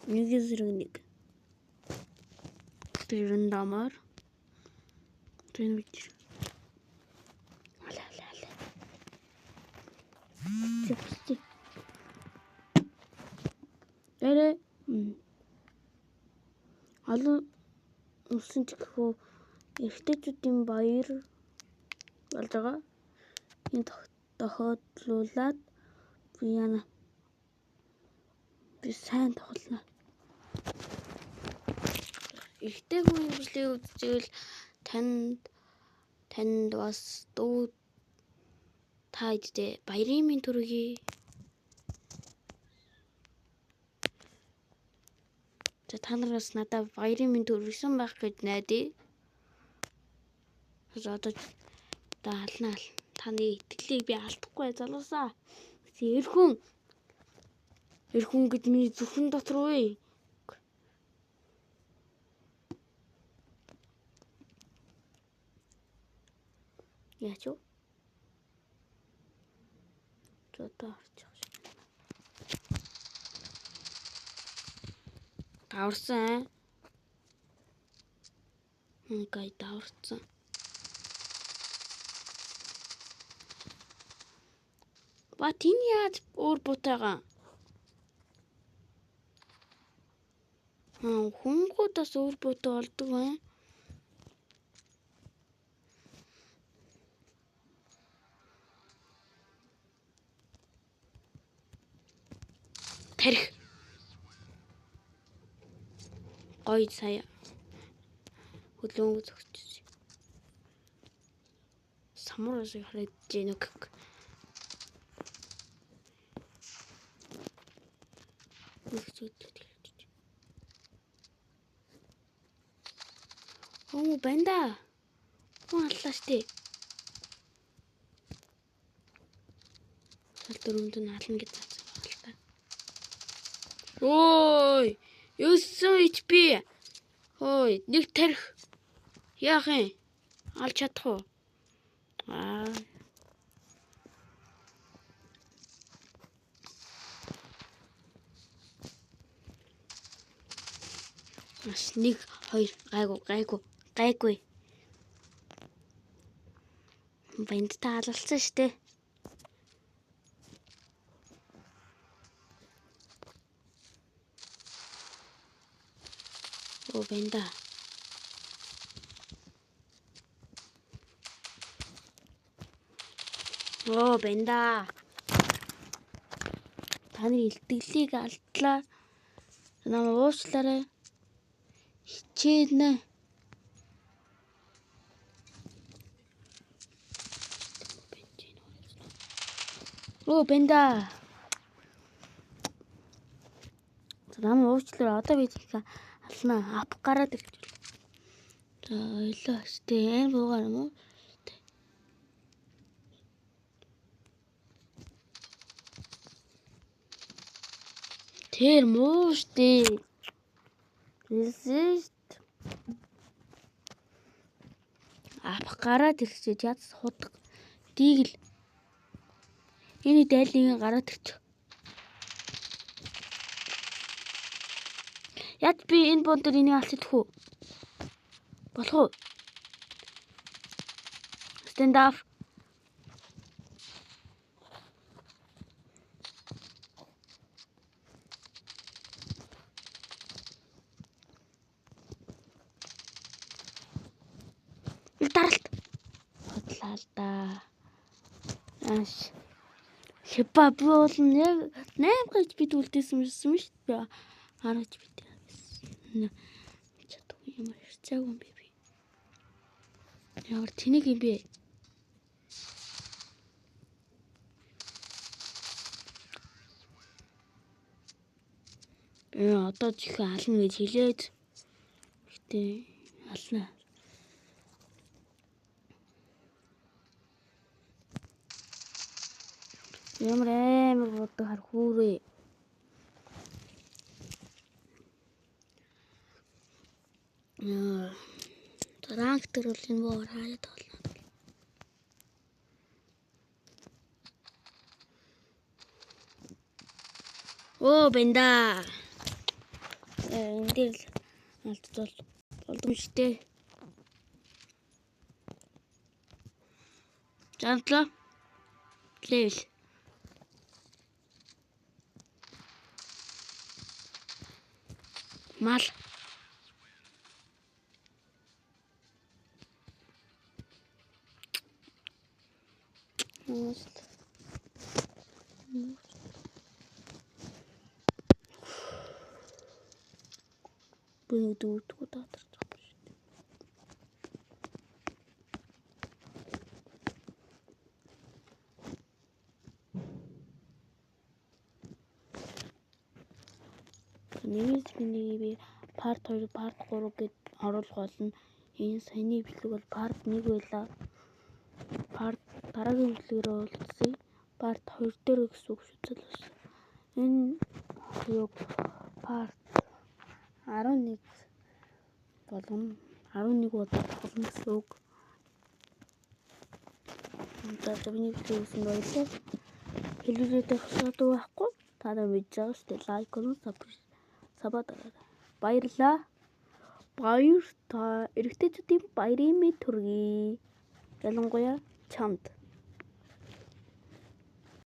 Нэг зэрэг нэг. Тэр нь дамар. Тэр бич. Алаа алаа алаа. Зүгсти. Арай олон улсын ч гэхүү эрэгтэйчүүдийн баяр болж байгаа. Энэ тохиолдлуулад би яана. Би сайн тоглоно. Эрэгтэй хүн бичлэгийг үзчихвэл танд бас дүү та хэдтэй баярын минь төрөе. За та нар бас надад баярын минь төрсөн байх гэж найдаа. Одоо та ална ал. Таны итгэлийг би алдахгүй залуусаа. Эр хүн гэж миний зүрхэн дотор үе. Яач юу? Одоо орчих шиг байна. Даварсан. Гай даварсан. Ба тийм яаж өөр бутайгаа? Хүнгүүд бас өөр бутай болдог байна. Тарих. Гоё сая. Хөдөлгөөнгө зогсож. Самур шиг харагдаж байна гэх. Оо банда. Хүн аллаа штэ. Сал дөрөнд нь ална гэж заасан байна л та. Ой, 9 HP. Ой, нэг тарих. Яах юм? Алж чадах уу? Аа. Маш 1 2 гайгүй гайгүй. Банд та алалцсан штэ. Оо банда. Оо банда. Та нарын илтгэлийг алдлаа. Намайг уучлаарай. Хичээнэ. Оо банда. За намайг уучлаарай. Одоо би тийх ална. Ап гараад ирчихлээ. За ойлоо штэ. Энэ буугаар юм уу? Тэр муу штэ. Хэлсэн штэ. Ап гараад ирчихээ. Яц худаг. Дийг л энэ дайлын гараад ирчих. Яд би энэ бун дээр энийг алж идэх үү? Болох уу? Stand up. Нэг даралт. Худлаа л да. Ааш. Хипа би бол яг 8 гэж бид үлдээсэн юм шүү дээ. 10 гэж бид. Чадахгүй ямар хэрцээгүй юм бэ би. Ямар тэнэг юм бэ? Би одоо чихээ ална гэж хэлээд. Гэтэ ална. Ямар амар бодог хар хүүрээ. Ранг дээр бол энэ боор хаяа тоглоно. Оо бэнда. Энэ дээр л алдвал болдгоо шүү дээ. 67 level. Мал. Би дүүдгүү дадарч байгаа шүү дээ. Нэгээс миний би part 2, part 3 гэд оруулах болно. Энэ саяны бичлэг бол part 1 байлаа. Part дараагийн бичлэгээр уулзъя. Part 2 дээр гэсэн үг шүү залуус. Энэ юу part 11 болгоно. 11 удаа болно гэсэн үг. За миний бичлэг үзсэн баярлалаа. Хэлбэрээ дэх асуудал байхгүй. Та нар мэдж байгаа шүү дээ. Лайк болон sub дараарай. Баярлалаа. Баяр та эрэгтэйчүүдийн баярын мэд төргий. Ялангуяа чамд.